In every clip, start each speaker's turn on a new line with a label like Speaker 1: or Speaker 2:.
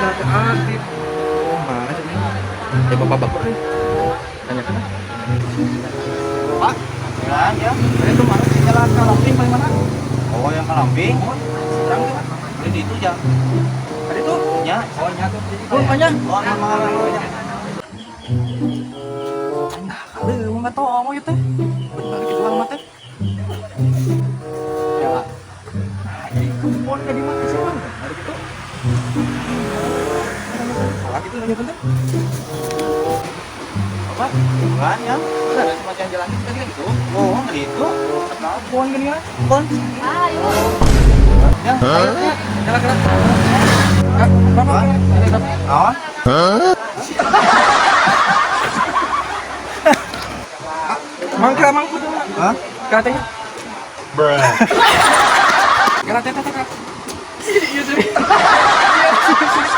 Speaker 1: Jalan ke Arif. Oh, mana sih ini? Eh, bapak-bapak nih. Tanya kan?
Speaker 2: Pak, jalan ya.
Speaker 1: Saya tuh mana sih jalan ke Lamping paling mana?
Speaker 2: Oh, yang ke Lamping.
Speaker 1: Oh, seberang tuh, Pak.
Speaker 2: Beli di itu ya.
Speaker 1: Tadi tuh?
Speaker 2: Ya.
Speaker 1: Oh, nya tuh. Oh, banyak.
Speaker 2: Oh, nama orang ya.
Speaker 1: Nah, kali mau nggak tahu ngomong itu. Benar gitu alamat teh. Ya. Nah, ini kebun di mana sih, Bang? Hari gitu. Salah gitu nanya penting. Apa?
Speaker 2: Bukan ya.
Speaker 1: Benar, cuma jalan-jalan gitu tadi kan gitu.
Speaker 2: Oh, nggak itu.
Speaker 1: Kebun gini ya.
Speaker 2: Kebun.
Speaker 3: Ayo.
Speaker 2: Ya, ayo.
Speaker 1: Jalan jalan. Kak, bapak. Ini berapa?
Speaker 2: Naon?
Speaker 1: Mangkra mangku tuh.
Speaker 2: Hah?
Speaker 1: Karatenya.
Speaker 2: Bruh.
Speaker 1: Karate teh teh. Iya sini. Iya sini.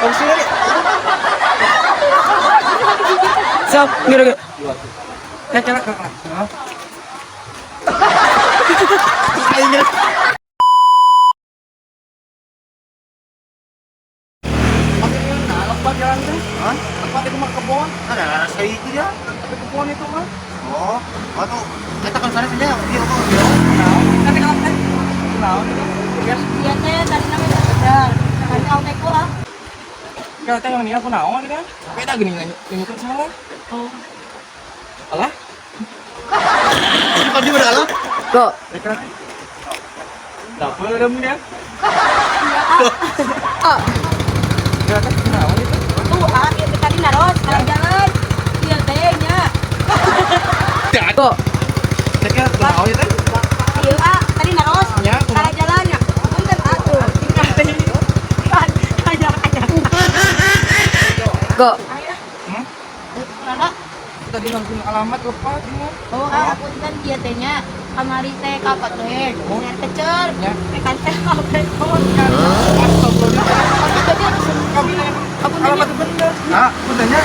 Speaker 1: Oh sini.
Speaker 4: Sok, gitu gitu.
Speaker 1: Teh kelak kelak. Hah? Nah, lepat jalan teh.
Speaker 2: Hah?
Speaker 1: Lepat itu mah kebon.
Speaker 2: Ada rasa itu ya.
Speaker 1: Tapi kebon itu mah.
Speaker 2: Oh, oh tuh. Kita kan sana saja. Iya, kok. Iya.
Speaker 1: Nah, nanti kelak teh. Nah, itu. Ya,
Speaker 3: Iya teh tadi namanya bener. Tadi auteku ah.
Speaker 1: kalau teh yang ini aku naon gitu kan. Beda gini nanya, kan salah.
Speaker 3: Oh.
Speaker 1: Alah,
Speaker 2: Kok dia berala?
Speaker 4: Kok.
Speaker 1: teh kelak. Dapur ada dia.
Speaker 4: Ah.
Speaker 1: Kelak teh naon itu.
Speaker 3: Tuh ah, ieu teh tadi naros kalau jalan. Iya teh nya.
Speaker 4: Kok.
Speaker 1: Teh kelak naon itu.
Speaker 3: Iya ah, tadi naros.
Speaker 1: Ya, kumaha?
Speaker 3: Kalau jalannya. Punten atuh. Tinggal teh. Kan kayak kayak.
Speaker 4: Kok.
Speaker 3: Ayo.
Speaker 1: Hmm?
Speaker 3: Mana?
Speaker 1: Tadi langsung alamat lepat ini.
Speaker 3: Oh, ah, punten ieu teh nya. Kamari teh ka teh. Nya kecer.
Speaker 1: Ya.
Speaker 3: Kan teh auteku.
Speaker 1: Astagfirullah.
Speaker 3: Tapi
Speaker 1: Kami alamat bener.
Speaker 2: Ah,
Speaker 1: Puntennya.